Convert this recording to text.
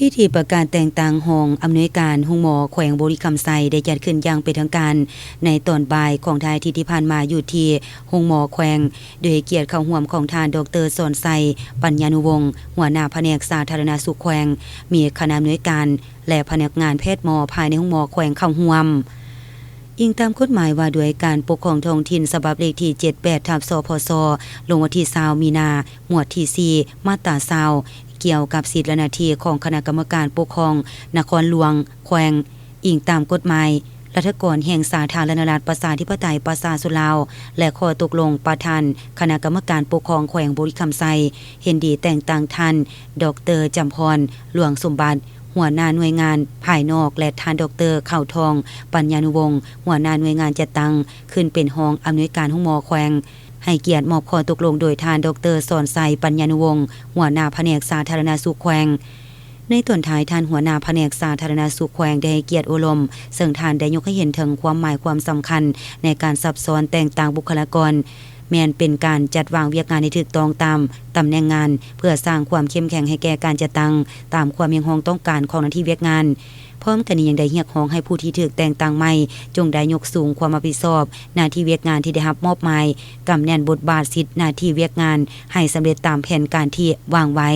ພິທີປະກາດແຕ່ງຕັ້ງຮອງອຳນວຍການໂຮງໝໍແຂວງບໍລິຄຳໄຊ ໄດ້ຈັດຂຶ້ນຢ່າງເປັນທາງການໃນຕອນບ່າຍຂອງທ້າຍອາທິດທີ່ຜ່ານມາ ຢູ່ທີ່ໂຮງໝໍແຂວງ, ໂດຍໃຫ້ກຽດເຂົ້າຮ່ວມຂອງທ່ານ ດອກເຕີ ສອນໄຊ ປັນຍານຸວົງ ຫົວໜ້າພະແນກສາທາລະນະສຸກແຂວງ, ມີຄະນະອຳນວຍການ ແລະ ພະນັກງານແພດໝໍພາຍໃນໂຮງໝໍແຂວງເຂົ້າຮ່ວມ. ອີງຕາມກົດໝາຍວ່າດ້ວຍການປົກຄອງທ້ອງຖິ່ນ ສະບັບເລກທີເຈັດແປດ ທັບ ສພສ ລົງວັນທີຊາວ ມີນາ ໝວດທີສີ່ ມາດຕາຊາວ ກ່ຽວກັບສິດ ແລະ ໜ້າທີ່ຂອງຄະນະກຳມະການປົກຄອງນະຄອນຫຼວງ, ແຂວງ, ອີງຕາມກົດໝາຍລັດຖະກອນແຫ່ງສາທາລະນະລັດ ປະຊາທິປະໄຕ ປະຊາຊົນລາວ ແລະ ຂໍ້ຕົກລົງປະທານຄະນະກຳມະການປົກຄອງແຂວງບໍລິຄຳໄຊ ເຫັນດີແຕ່ງຕັ້ງທ່ານ ດອກເຕີ ຈຳພອນ ຫຼວງສົມບັດ ຫົວໜ້າໜ່ວຍງານພາຍນອກ ແລະ ທ່ານ ດອກເຕີ ເຂົ້າທອງ ປັນຍານຸວົງ ຫົວໜ້າໜ່ວຍງານຈັດຕັ້ງ ຂຶ້ນເປັນຮອງອຳນວຍການໂຮງໝໍແຂວງ. ໃຫ້ກຽດມອບຂໍ້ຕົກລົງໂດຍທ່ານ ດອກເຕີ ສອນໄຊ ປັນຍານຸວົງ ຫົວໜ້າພະແນກສາທາລະນະສຸກແຂວງ. ໃນຕອນທ້າຍ, ທ່ານຫົວໜ້າພະແນກສາທາລະນະສຸກແຂວງ ໄດ້ໃຫ້ກຽດໂອ້ລົມ, ເຊິ່ງທ່ານໄດ້ຍົກໃຫ້ເຫັນເຖິງຄວາມໝາຍຄວາມສຳຄັນໃນການສັບຊ້ອນແຕ່ງຕັ້ງບຸກຄະລາກອນ, ແມ່ນເປັນການຈັດວາງວຽກງານໃຫ້ຖືກຕ້ອງຕາມຕຳແໜ່ງງານ, ເພື່ອສ້າງຄວາມເຂັ້ມແຂງໃຫ້ແກ່ການຈັດຕັ້ງຕາມຄວາມຮຽກຮ້ອງຕ້ອງການຂອງໜ້າທີ່ວຽກງານ. ພ້ອມກັນນີ້ຍັງໄດ້ຮຽກຮ້ອງໃຫ້ຜູ້ທີ່ຖືກແຕ່ງຕັ້ງໃໝ່ ຈົ່ງໄດ້ຍົກສູງຄວາມຮັບຜິດຊອບ, ໜ້າທີ່ວຽກງານທີ່ໄດ້ຮັບມອບໝາຍ, ກຳແໜ້ນບົດບາດ, ສິດ, ໜ້າທີ່ວຽກງານໃຫ້ສຳເລັດຕາມແຜນການທີ່ວາງໄວ້.